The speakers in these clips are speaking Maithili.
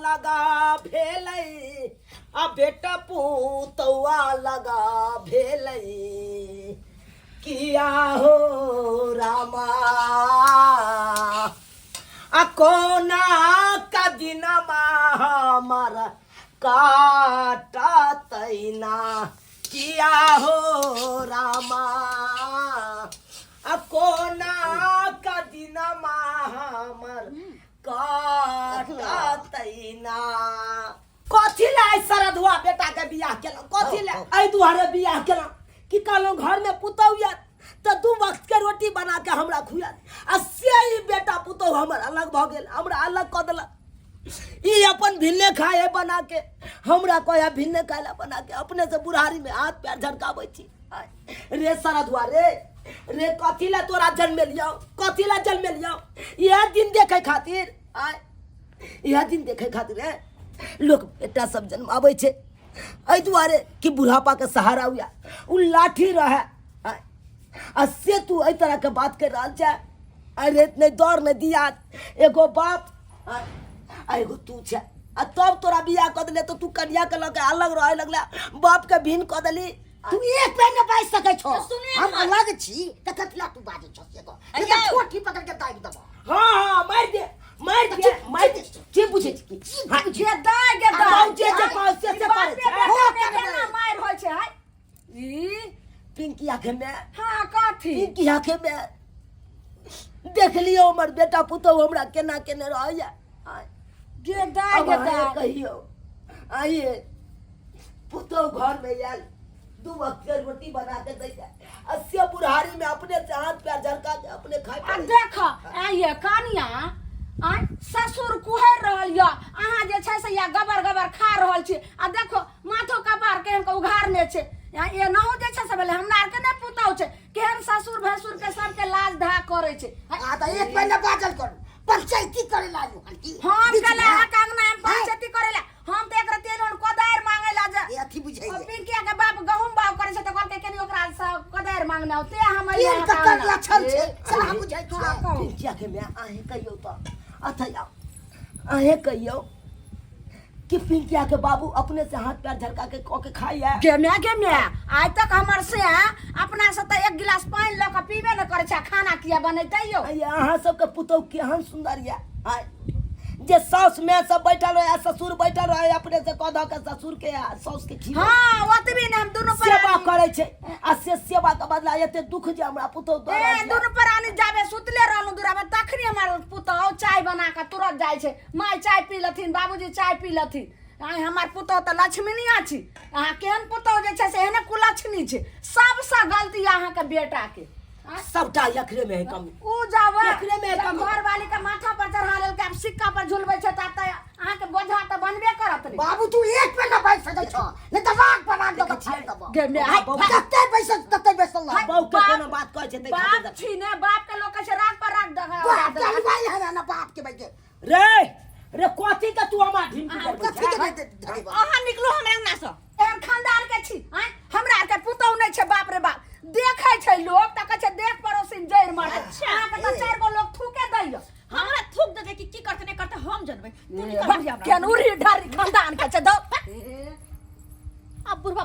लगा भेलै आ बेटा पुतौआ लगा भेलै किया हो रामा आ कोना का दिनमा हमर काटतैना किया हो रामा आ कोना का दिनमा हमर काटतैना। कथी ला एहि सरधुआ बेटा के बियाह केलहुँ? कथी ला एहि दुआरे बियाह केलहुँ कि कहलहुँ घर में पुतहु यऽ तऽ दू वक्त के रोटी बना के हमरा खुआत, आ से ई बेटा पुतहु हमर अलग भऽ गेल, हमरा अलग कऽ देलक। ई अपन भिन्ने खाए है बना के, हमरा कहे भिन्ने खाए ला बना के, अपने से बुढ़ारी में हाथ पैर झटकाबै छी। रे सरधुआ रे, रे कथी ला तोरा जन्मेलियौ, कथी ला जन्मेलियौ? इएह दिन देखे खातिर, आय इएह दिन देखे खातिर है लोक बेटा सब जन्माबै छै एहि दुआरे कि बुढ़ापाके सहारा हुआ ओ लाठी रहे। आ से तू एहि तरहके बात कर रहल छै। अरे नहि दौड़ नहि दिया, एगो बाप आ एगो तू छै, आ तब तोरा बियाह कऽ देले तऽ तू कनिया के लऽ के अलग रहे लगला, बाप के भिन्न कऽ देली। तू एक पैर ने बाजि सकै छो, तऽ सुनिए हम ने। अलग छी तऽ कथी ला तू बाजै छो से कह। अरे नहीं तऽ यौ। ठोठी पकड़ के दाबि देबो। हाँ हाँ मारि दे, मारि दे, मारि दे। की बुझै छी की? हाँ, जे दाय गे दाय। बाउ जे जे कहै से से करै छै। बापे हो बेटा के करबै। केना मारि होइ छै है? ई पिंकी आंखे में। हाँ, कथी? पिंकी आंखे में देख लियो हमर बेटा पुतहु हमरा केना केने रहैया। गे दाय अब गे अहाँ दाय। कहियो आइए पुतहु घर में आयल दू वक्त के रोटी बना के दै छै, आ से बुढ़ारी में अपने से हाथ पैर झरका के अपने खाय आ पड़ै। देख आइए कनिया, आय ससुर कुहरि रहल यऽ, अहाँ जे छै से या गबर गबर खा रहल छी, आ देखो माथो कपार केहन के उघारने छै। या एनाहु जे छै से भेलै हमरा आरके नहि पुतहु छै, केहन ससुर भैंसुर के सबके लाज धा करै छै। आ तऽ एक महीना बाजल करू, पंचायती करे ला आयु हन की? हम बीच कला में? अहाँके अंगना में पंचायती करे ला, हम तऽ एक रत्ती एलहुँ कोदारि मांगे ला जे ए अथी बुझैये। ओ पिंकिया के बाप गहूम बाग करै छै तऽ कहलकै कनी ओकरा से कोदारि मांगने आउ, ते हम अइयै केहन अहाँके ककर अंगना। लक्षण छै से अहाँ बुझै छियै? हाँ, कहू। पिंकिया के माय अहें कहियौ तऽ अथै आउ, अहें कहियौ कि पिंकिया के बाबू अपने से हाथ पैर झरका के कऽ के खाइया? गे माय, आइ तक हमर से अपना से तऽ एक गिलास पानि लऽ कऽ पीबे नहि करै छै, आ खाना किया बनेतै यौ? आइ अहाँ सबके पुतहु केहन सुन्दर यऽ, आइ जे साउस माय सब बैठल रहे, ससुर बैठल रहे, अपने से कऽ धऽ के ससुर के आ साउस के खिबै। हाँ, ओतबी ने हम दुनू सेवा प्राणी करै छै, आ से सेवा के बदला एते दुख जे हमरा पुतहु दऽ ए रहल छै। दुनू प्राणी जाबे सुतले रहलहुँ दूरा पर तखनी हमर पुतहु चाय बना कऽ तुरंत जाइ छै, माय चाय पी लथिन, बाबूजी चाय पी लथिन। आइ हमर पुतहु तऽ लक्ष्मीनिया छी, अहाँ केहन पुतहु जे छै से एहने कुलक्षणी छै। सबसँ गलती अहाँके बेटाके। सबटा एकरे में है कमी। उ जाबे एकरे में है जब कमी। घरवाली के माथा पर चढ़ा लेलकै, आब सिक्का पर झुलबै छै तऽ आब तऽ अहाँके बोझा तऽ बनबे करत ने। बाबू तू एक पे ना बैठ सकै छौ, नहीं तऽ राग पर राग दऽ के छाड़ि देबौ। गे माय, हाय, बाबू। जते बैसल तते बैसल रह। बाबू के बाप- कोनो बात कहै छै तै खातिर बाप छी ने, बाप के लोक कहै छै राग पर राग दऽ बाप के हलवाई है ना, बाप के बैठे। रे रे कथी के तू हमरा ढीम के कथी के बैठे धरेबा? अहाँ निकलू हमरा अंगना से, एहन खानदान के छी आँय, हमरा आरके पुतहु नहि छै। बाप रे बाप, देखै छै लोक तऽ कहै छै देख पड़ोसिन जड़ि मरल। अच्छा। अहाँके तऽ चारि गो लोक थूके दैया। हमरा थूक देतै कि की करतै नहि करतै हम जनबै, तू की करबही हमरा? केहन उड़ी ढारी खानदान के छै दौ। आ बुढ़वा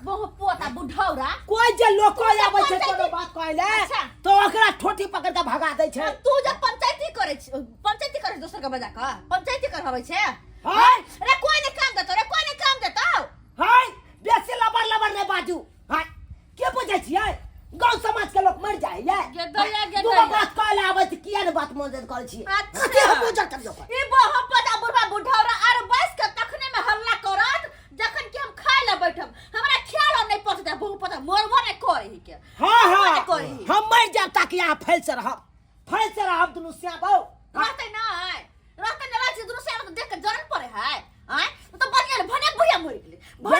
बहु पोता बुढ़ौरा कोई जे लोक तू जे आबै छै पंचायती- कोनो बात कहै ले अच्छा। तो ओकरा ठोटी पकड़ के भगा दै छै। आ तू जे पंचायती करै छी, पंचायती करै छी दोसर के बजा के पंचायती करबाबै छै? हाय। रे कोई नहीं काम देतौ, रे कोई नहीं काम देतौ। हाय बेसी लबर लबर नहीं बाजू। हाय के बुझै छियै गांव समाज के लोग मर जाय ये। गे दैया, गे दूगो दैया। बात कहै ले आबै छै किया ने बात मदद करै छियै? अच्छा। कथी हम पूजा करियौ? ई बहु पोता बुढ़वा बुढ़ौरा आर बैस के तखने में हल्ला करत जखन कि हम खाय ले बैठब, हमरा ख्याल नहीं पहुंचते बहु पोता मरबो नहीं करही के। हाँ, मरबो हाँ। नहीं करही। हम मर जाब ताकि अहाँ फैल से रहब, फैल से रहब दुनू श्याम बहू। रहते नहीं, रहते नहीं, रहते दुनू श्याम तो देख के जलन पड़े है। आय तो बढ़िया भने बुढ़िया मरि गेलै, भने गे, मरि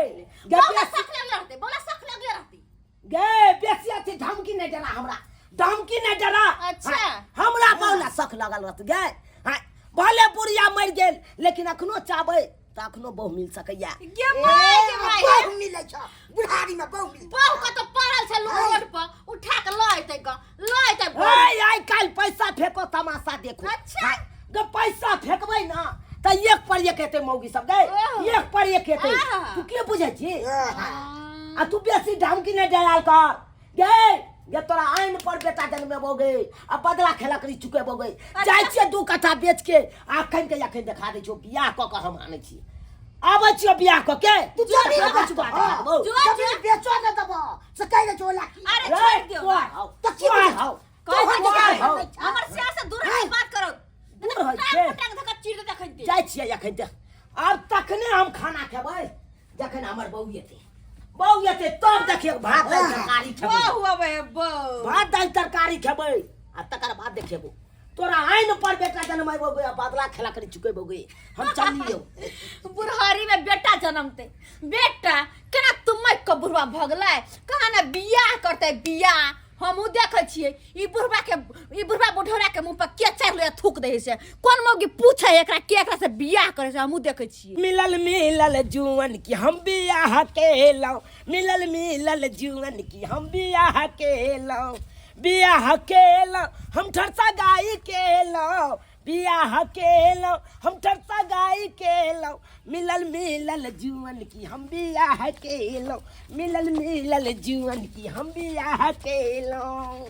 गेलै। गे, बोला बेसी- सख लगले रहते, बोला सख लगले रहते। गे बेसी अथी धमकी नहीं डरा हमरा, धमकी नहीं डरा। अच्छा। हाँ, हमरा बोला सख लगल रहत गे। हाँ, भले बुढ़िया मरि गेल लेकिन अखनो चाहबै तऽ अखनो बहु मिल सकैया। गे माय, गे माय। बहु मिलै छ बुढ़ारी में, बहु मिल। बहु कतौ पड़ल छै रोड पर, उठा के लऽ एतै ग, लऽ एतै बहु। ए, आइ काल्हि पैसा फेको तमाशा देखो। अच्छा। हाँ, गे पैसा फेकबै ना तऽ एक पर एक हेतै मौगी सब गै। ओह। एक पर एक हेतै। आहा। तू के बुझै छी आ तू बेसी धमकी नहि डराल कर गे। गे तोरा आइन पर बेटा जन्मेबो गे आ बदला खेला करी चुकेबो गे। जाइ छियै 2 कट्ठा बेच के आ अखन के अखन देखा दै छियौ, बियाह कऽ के हम आनै छियै, आबै छियौ बियाह कऽ के। तू जमीन देखा बेच चुका दो। देबौ। जो जमीन बेचो ने देबो से कहि दै छौ ओला की। अरे रे, छोड़ि दियौ। तोहर हौ, तऽ की तोहर बुझै हौ, कहै तोहर छी तोहर जे हौ। हमर सिया से दूर हटि बात करो। दूर होइ छै। टांग धक्का चीर दे देखै दे। जाइ छियै अखन देख, आब तखने हम खाना खेबै जखन हमर बहू एतै। बहू एतै तब देखियौ भात दालि तरकारी खेबै। बहु अबै है, बहु। भात दालि तरकारी खेबै आ तकर बाद देखेबो तोरा आइन पर बेटा जन्मेबो गे आ बदला खेला करी चुकेबो गे। हम चलियौ। बुढ़ारी में बेटा जन्मते, बेटा केना तुमक के बुढ़वा भगलै, कहाँ ने बियाह करतै बियाह। हमहूँ देखै छियै ई बुढ़वा के, ई बुढ़वा बुढ़ौरा के मुँह पर के चारि लोया थूक दै से, कोन मौगी पूछे एकरा के एकरा से बियाह करे से, हमहूँ देखै छियै। मिलल मिलल जुअन की हम बियाह केलौं, मिलल मिलल जुअन की हम बियाह केलौं, बियाह केलौं हम ठरसा गाई केलौं, बियाह केलौं हम ठरसा गाई केलौं, मिलल मिलल जुअन की हम बियाह केलौं, मिलल मिलल जुअन की हम बियाह केलौं।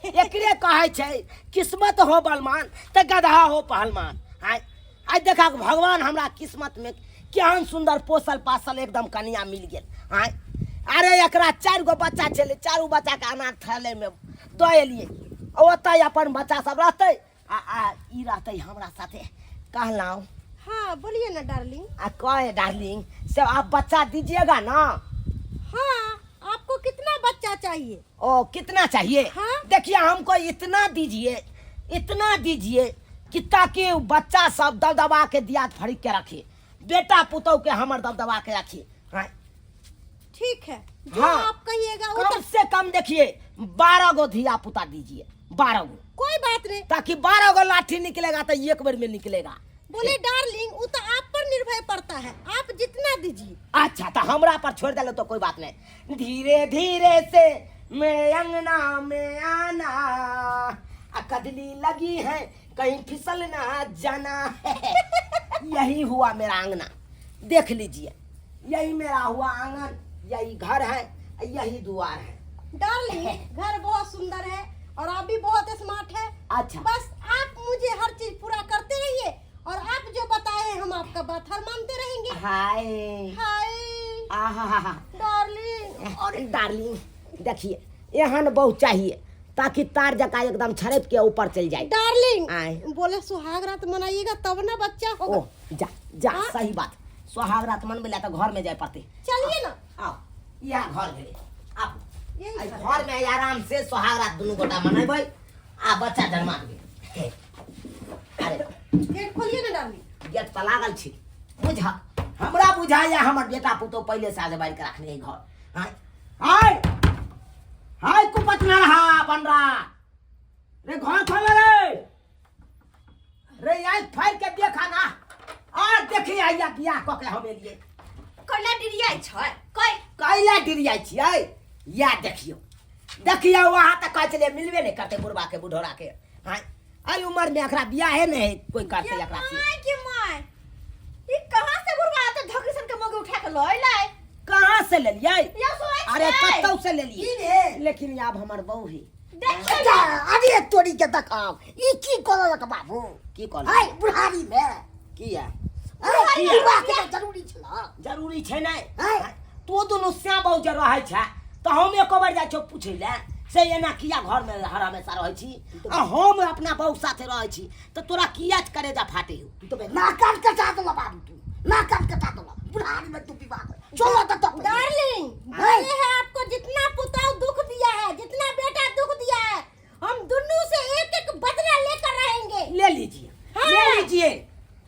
एकरे कहै छै किस्मत हो बलमान तऽ गधा हो पहलमान। आइ आइ देखा भगवान हमरा किस्मत में केहन सुंदर पोसल पासल एकदम कनिया मिल गेल। आइ अरे एकरा 4 गो बच्चा छलै, 4 बच्चा के अनाथालय में दऽ एलियै, ओतऽ अपन बच्चा सब रहतै आ आ ई रहतै हमरा साथे। कहलहुँ। हाँ बोलिए ना डार्लिंग। आ कहे डार्लिंग से आप बच्चा दीजिएगा ना? हाँ आपको कितना बच्चा चाहिए? ओ कितना चाहिए? हाँ? देखिए हमको इतना दीजिए, इतना दीजिए कि ताकि बच्चा सब दबदबा के दिया फरीक के रखे, बेटा पुतोह के हमर दबदबा के रखे। हाँ। ठीक है जो हाँ। आप कहिएगा वो कम तो से कम देखिए 12 गो धिया पुता दीजिए, 12 गो। कोई बात नहीं, ताकि 12 गो लाठी निकलेगा तो एक बार में निकलेगा। बोले डार्लिंग वो तो आप पर निर्भर पड़ता है, आप जितना दीजिए। अच्छा तो हमरा पर छोड़ दिलो तो कोई बात नहीं। धीरे धीरे से मेरे अंगना में आना, आ कदली लगी है कहीं फिसल ना जाना। यही हुआ मेरा अंगना, देख लीजिए यही मेरा हुआ आंगन, यही घर है, यही द्वार है। डार्लिंग घर बहुत सुंदर है और आप भी बहुत स्मार्ट है। अच्छा। बस आप मुझे हर चीज पूरा करते रहिए और आप जो बताए हम आपका बात हर मानते रहेंगे। हाय हाय आहा डार्लिंग। और डार्लिंग देखिए एहन बहुत चाहिए ताकि तार जका एकदम छड़प के ऊपर चल जाए। डार्लिंग आए। बोले सुहाग रात मनाइएगा तब ना बच्चा होगा। ओ जा जा। हाँ? सही बात, सुहाग रात मनबे ला तो घर में जाए पड़ते। चलिए ना। आओ यह घर भेलै, आओ। यही एहि घर। घर में आराम से सुहाग रात दुनू गोटा मनेबै आ बच्चा जन्मा देबै। अरे गेट खोलिए ना डार्लिंग। गेट पर लागल छी, बुझ हमरा बुझाइया हमर बेटा पुतोह पहिले से आजमारि के रखने घर। हाय हाय हाय कुपत ना रहा बनरा रे, घर खोल रे रे, आई फाड़ के देखा ना आ देखी आइया बियाह कऽ के हम एलियै। कैला डिरियाइ छै? कै कैला डिरियाइ छियै? या देखियौ देखियौ अहाँ तऽ कहै छलियै मिलबे नहि करतै बुढ़बा के बुढ़ौरा के। हाय एहि उमर में एकरा बियाहे नहि है कोई करतै एकरा से। My के my, ई कहाँ से बुढ़बा आते धकरी सन के मौगी उठा के लऽ अयलै? कहाँ से लेलियै? यौ सुनै अरे छियै? कतौ से लेलियै, की भेल? लेकिन आब हमर बहू है। देखियौ जा, अरे तोरी के देखाओ ई की करलक बाबू? की कहलक? हाय बुढ़ारी में किया? हाय, किया? विवाह के तऽ जरूरी छल। जरूरी छै नहि। हाय। तू दुनू श्याम बहू जे रहै छै तऽ हम एको बेर जाइ छियौ पूछै लए से एना किया घर में हर हमेशा रहै छी आ हम अपना बहू साथे रहै छी तऽ तोरा किया करेजा फाटे हौ? तू तऽ नाक कान कटा देलह बाबू, तू नाक कान कटा देलह बुढ़ारी में तू विवाह कर। चलो तऽ तब। डार्लिंग हाय। बोले है आपको जितना पुतोह दुख दिया है, जितना बेटा दुख दिया है, हम दोनों से एक एक बदला लेकर रहेंगे। ले लीजिए। हाँ। ले लीजिए,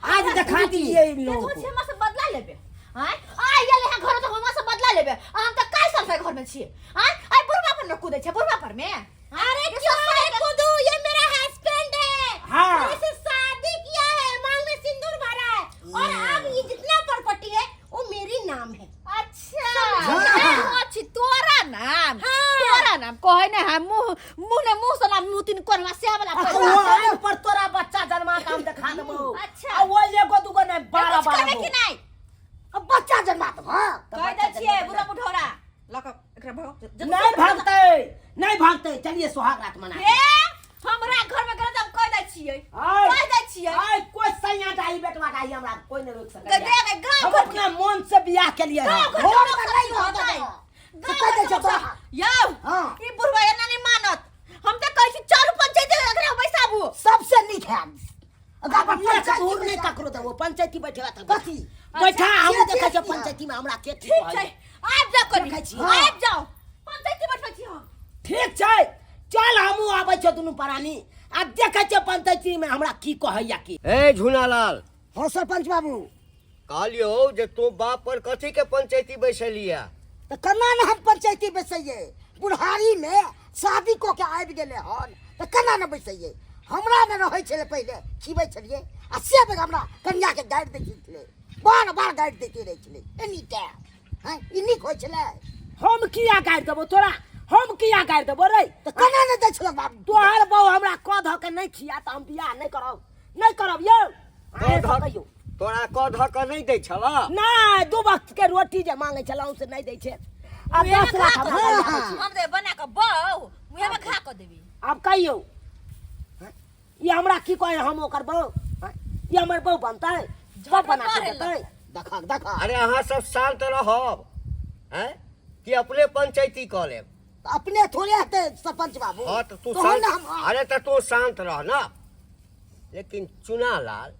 आज दिखा दीजिए इन लोगों देखो को। छी हमरा से बदला लेबे। आय आय गेलै हँ घर तऽ हमरा से बदला लेबे। आ हम तऽ काल्हि साल से घर में छियै। आय आय बुढ़बा पर न कूदै छै, बुढ़बा पर में। अरे क्यों नहीं कूदू, ये मेरा हस्बैंड है। हाँ। मैंने इससे शादी किया है, मांग में सिंदूर भरा है और अब ये जितना प्रॉपर्टी है वो मेरी नाम है। अच्छा। हाँ। अच्छी तोरा नाम। हाँ। तोरा नाम कहै ने हम मुंह मुंह ने मुंह से नाम मुंह तीन कोनवा से वाला आ पैसा। वो आइ पर तोरा बच्चा जन्मा के हम देखा देबौ। अच्छा। आ वो एगो दूगो नहि 12 कुछ करबै बारह कि नहि अब बच्चा जन्मा दो हाँ कह दै छियै बुढ़ा बुढ़ौरा लऽ कऽ एकरा भगाउ नहीं भागते नहीं भागते चलिए सुहाग रात मना हे हमरा घर में गलत हम कह दै छियै आय। कह दै छियै आय कोई सैया डाही बेटवा डाही हमरा कोई नहीं रोक के सकैया दे गाँव हम घर अपना मन से बियाह के लिए गाँव घर घर के लोक में सब नहीं की होता होतै? है। गाँव तो कह घर दै के छौ लोक सब- तोरा। यौ हाँ। ई बुढ़वा एना नहि मानत हम तऽ कहै छी चलू पंचायत एकरा बैसाबू सबसे नीक है अगर एक पंचायती दूर नहीं बैठा- ककरो देबो पंचायती बैठेगा तब कथी? बैठा हम से देखै छियै ठीक पंचायती में हमरा के ठीक छै आबि जाउ कनी देखै छी। आबि जाउ पंचायती बैठबै छी हम ठीक छै चल हमहूँ आबै छियै दुनू प्राणी आ देखै छियै पंचायती में हमरा की कहैया की ए झुनालाल हाँ सरपंच बाबू कहलियौ जे तू बाप पर कथी के पंचायती बैसलिया तऽ केना ने हम पंचायती बैसैयै बुढ़ारी में शादी कऽ के आबि गेलै हन तऽ केना ने बैसैयै हमरा ने रहै छलै पहिले खिबै छलियै आ से बेर हमरा कनियाके गारि दै छलै बार बार गारि दैते रहै छलै एनी टाइम हँ ई नीक होइ छलै हम किया गारि देबो तोरा हम किया गारि देबो रे तऽ केना ने दै छलै बाबू तोहर बहू हमरा कऽ धऽ के नहि खिया तऽ हम बियाह नहि करब नहि करब यौ अहें धऽ- कहियौ तोरा कऽ धऽ कऽ नहि दै छल नहि दू वक्त के रोटी जे मांगे छलहुँ से नहि दै छै आ मुँहेमे 10 लाख खा हमरा कऽ लऽ आबै छै। हम दे बना कऽ बौ मुँहेमे खा कऽ देबी आब कहियौ ई हमरा की कहे हम ओकर बहू आँय? ई हमर बहू बनतै बहू बना के बढ़े देतै देखा देखा अरे अहाँ सब शांत रहब हैं कि अपने पंचायती कऽ लेब तऽ अपने थोड़े हेतै सरपंच बाबू हाँ तऽ तू तहन शांत ने हम अरे तऽ तू शांत रह ना लेकिन चुनालाल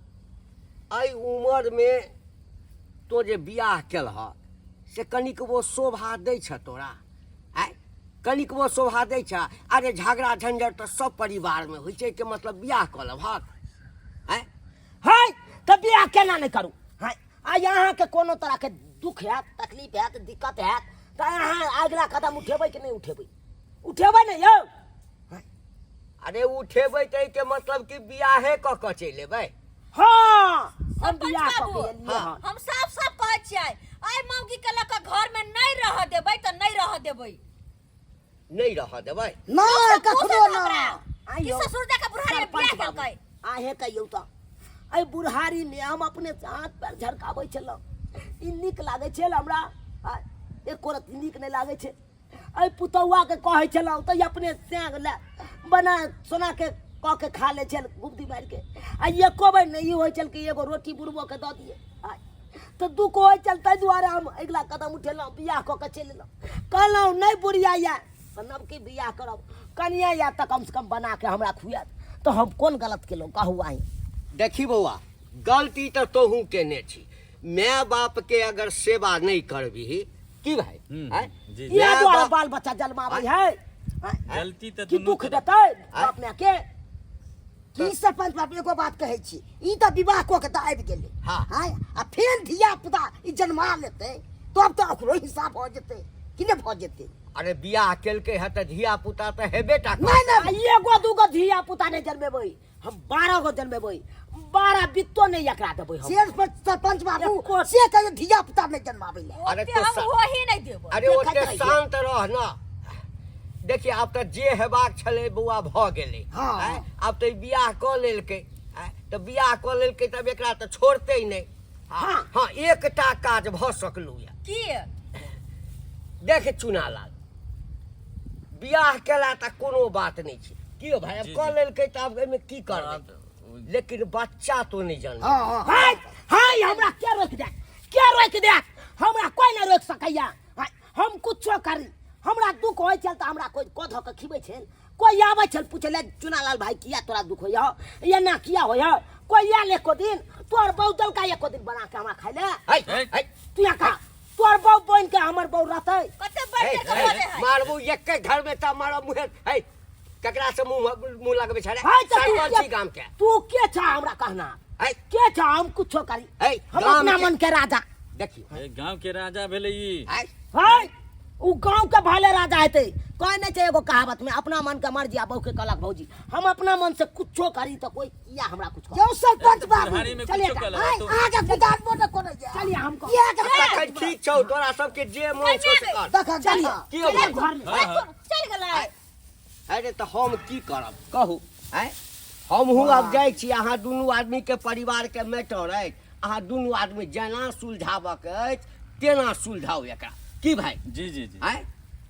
एहि उमरमे तो जे बियाह केलह से कनिकबो शोभा दै छ तोरा आँय कनिकबो शोभा दै छ अरे झगड़ा झंझट तऽ सब परिवारमे होइ छै के मतलब बियाह कऽ लेबहक आँय है तऽ बियाह केना नहि करू है आ अहाँके कोनो तरहके दुख हैत तकलीफ हैत दिक्कत हैत तऽ अहाँ अगिला कदम उठेबै कि नहि उठेबै उठेबै ने यौ अरे उठेबै तऽ एहिके मतलब कि बियाहे कऽ कऽ चलि एबै हँ हम सरपंच बियाह कऽ बाबू के एलियै हन हम साफ साफ कहै छियै आइ मौगी के लऽ कऽ घर में नहि रहऽ देबै तऽ नहि रहऽ देबै नहि रहऽ देबै नहि पूछत कखनो हमरा नहि कि आइयो। ससुर जाके बुढ़ारी में सरपंच बियाह बाबू, केलकै आहे कहियौ तऽ एहि बुढ़ारीमे हम अपने हाथ पैर झरकाबै छलहुँ ई नीक लागै छल हमरा आ, एको रत्ती नीक नहि लागै छै एहि पुतौआके कहै छलहुँ तऽ ई अपने स्याग लए बना सोना के कऽ के खा लै छल गुब्दी मारिके आ एको बेर नहि ई होइ छल कि एगो रोटी बुढ़बोके दऽ दियै आ तऽ दुःख होइ छल ताहि दुआरे हम अगिला कदम उठेलहुँ बियाह कऽ के चलि एलहुँ कहलहुँ नहि बुढ़िया यए तऽ नवकी बियाह करब कनिया यए तऽ कमसँ कम बना के हमरा खुआयत तऽ हम कोन गलत केलहुँ कहू अहीं देखी बौआ गलती तऽ तोहू केने छी माय बाप के अगर सेवा नहि करबिही की भाई आँय? जी, जी। इएह माय दुआरे बाप बाल बच्चा जन्माबै है आँय? गलती तऽ कि दुनू दुःख तरफ। देतै बाप माय के की सरपंच बाबू एगो बात कहै छी ई तऽ विवाह कऽ के तऽ आबि गेलै हाँ। आँय आ फेर धिया पुता ई जन्मा लेतै तब तऽ ओकरो हिसाब भऽ जेतै कि नहि भऽ जेतै अरे बियाह केलकै है तऽ धिया पुता तऽ हेबे टा करतै। नहि नहि आ एगो दूगो धिया पुता नहि जन्मेबै हम 12 गो जन्मेबै 12 बित्तो नहि एकरा देबै हम से सरपंच बाबू एको- से कहियो धिया पुता नहि जन्माबै लए अरे ओते तो हम सा- होही नहि देबै अरे देखैत ओते रहियै। शांत रह ना देखिए आब तऽ जे हेबाक छलै बौआ भऽ गेलै हाँ। आँय, आब तऽ ई बियाह कऽ लेलकै आँय, तऽ बियाह कऽ लेलकै तब एकरा तऽ छोड़तै नहि हाँ। हाँ एकटा काज भऽ सकलू यऽ की देख चुनालाल बियाह केला तऽ कोनो बात नहि छै की यौ भाई आब जी, कऽ जी। लेलकै तऽ आब एहिमे की करबै हाँ, तऽ ओ- लेकिन बच्चा तो नहि जन्म हाँ हाँ हाय हाय हमरा के रोकि देत के रोकि देत हमरा कोई नहि रोकि सकैया हाय, हम कुछो करी हमरा दुख होइ छल तऽ हमरा कोई कऽ धऽ के खिबै छल कोई आबै छल पूछै ले चुनालाल भाई किया तोरा दुख होइया एना किया होइया कोई आयल एको दिन तोहर बहु देलका एको दिन बना के हमरा खाइ ले है है तू यहाँ खा तोहर बहु बनि के हमर बहु रहतै कते बढ़ है, चढ़ के है, बजै है मारबू एके घर में तऽ मारब मुँहे है ककरा से मुंह मुंह लगबै छे रे हाय तऽ तू सरपंच छी गाम के तू के छा हमरा कहना है के छा हम कुछो करी है हम गाम अपना के मन के राजा देखियो ए, गांव के राजा भेलै ई है है उ गांव के भले राजा हेतै कहै नहि छै एगो कहावत में अपना मन के मर्जी आ बहू के कहलक भौजी हम अपना मन से कुछो करी तऽ कोई किया हमरा कुछ यौ सरपंच बाबू बुढ़ारी में चलिए कुछो का- कलक आँय, तो अहाँके गुदानबो नहि करैए चलिए हम कहब। किया के तखन ठीक छौ तोरा सबके जे मन छौ से कर देखऽ चलिए देखऽ की हो चलिए घर में हाँ, हाँ। चल गेलै अरे तऽ हम की करब कहू आँय हमहूँ आब जाइ छी अहाँ दुनू आदमीके परिवारके मैटर अछि अहाँ दुनू आदमी जेना सुलझाबक अछि तेना सुलझाउ एकरा। की भाई? जी जी जी। आँय,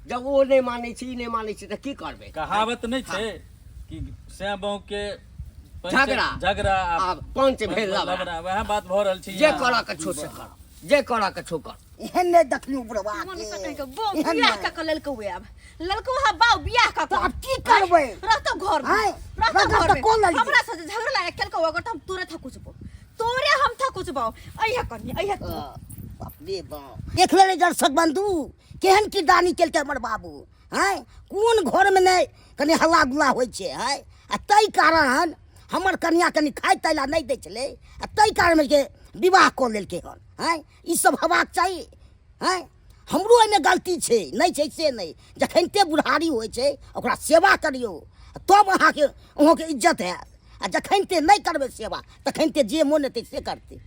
जब ओ नहि मानै छै, ई नहि मानै छै, तऽ की करबै? कहावत नहि छै कि सैं बहु के झगड़ा। झगड़ा आब पंच भेल लबड़ा। लबड़ा, वएह बात भऽ रहल छै। जे यहाँ। करऽ के छौ से कर, जे करऽ के छौ कर। एहन नहि देखलियौ बुढ़वा मन के। से कहि के बौ एहन बियाह नहि। कऽ के लेलकौ आब ललकौ हा बाउ बियाह कऽ तऽ आब की करबै? रहतौ घर में, आँय, रहतौ रहतौ घर तऽ में। कोन लड़की? हमरा से जे झगड़ा लागे केलकौ अगर तऽ हम तोरे थकुचबौ, तोरे हम थकुचबौ। अइहे कनी, अइहे तू। बाप रे बाप, देख लेले दर्शक बंधु केहन किरदानी केलकै हमर बाबू। आँय, कोन घरमे नहि कनि हल्ला गुल्ला होइ छै? आँय, आ ताहि कारण हमर कनिया कनि खाय ताहि लए नहि दै छलै, आ ताहि कारण के विवाह कऽ लेलकै हन। आँय, ई सब हेबाक चाही? आँय, हमरो एहिमे गलती छै नहि छै से नहि। जखनिते बुढ़ारी होइ छै ओकरा सेवा करियौ तब अहाँके अहूँके इज्जत हैत, आ जखनिते नहि करबै सेवा तखनिते जे मोन हेतै से करतै।